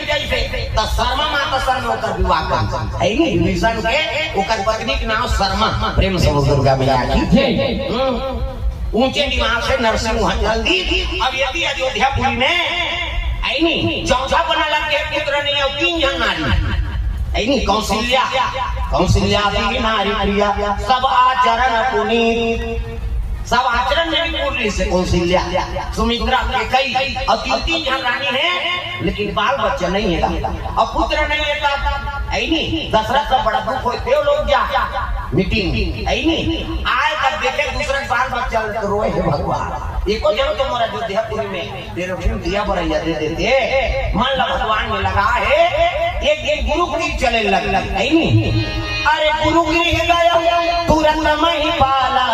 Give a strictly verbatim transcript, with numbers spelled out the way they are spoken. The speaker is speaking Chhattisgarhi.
जैसे तो शर्मा माता सन में ओकर विवाह कर, है नी? विभीषण के ओकर पत्नी के नाम शर्मा। प्रेम से बोल दुर्गा मैया की जय। हम्म। ऊंचे निवास से नरसिंह वहां जल्दी। अब यदि अयोध्यापुरी में, है नी, चौथा पन्ना लग के पुत्र नहीं है, तीन जन नारी, है नी? कौशल्या, कौशल्या भी नारी प्रिया, सब आचरण पुनीत। सब आचरण में भी पूर्ण से कौशल्या, सुमित्रा, कैकई और तीन तीन जन रानी है, लेकिन बाल बच्चा नहीं है। अब पुत्र नहीं है तब, है नी? दशरथ से बड़ा दुख होय, देव लोग जा मीटिंग, है नी? आय तब देखे दूसरे के बाल बच्चा ले तो रोए, "हे भगवान, एको जन तो मोर अयोध्यापुरी में तेरे फिर दिया बरैया दे देते।" मन ला भगवान में लगा है, एक दिन गुरु की चले लग, है नी? अरे गुरु की गया तुरंत मही पाला,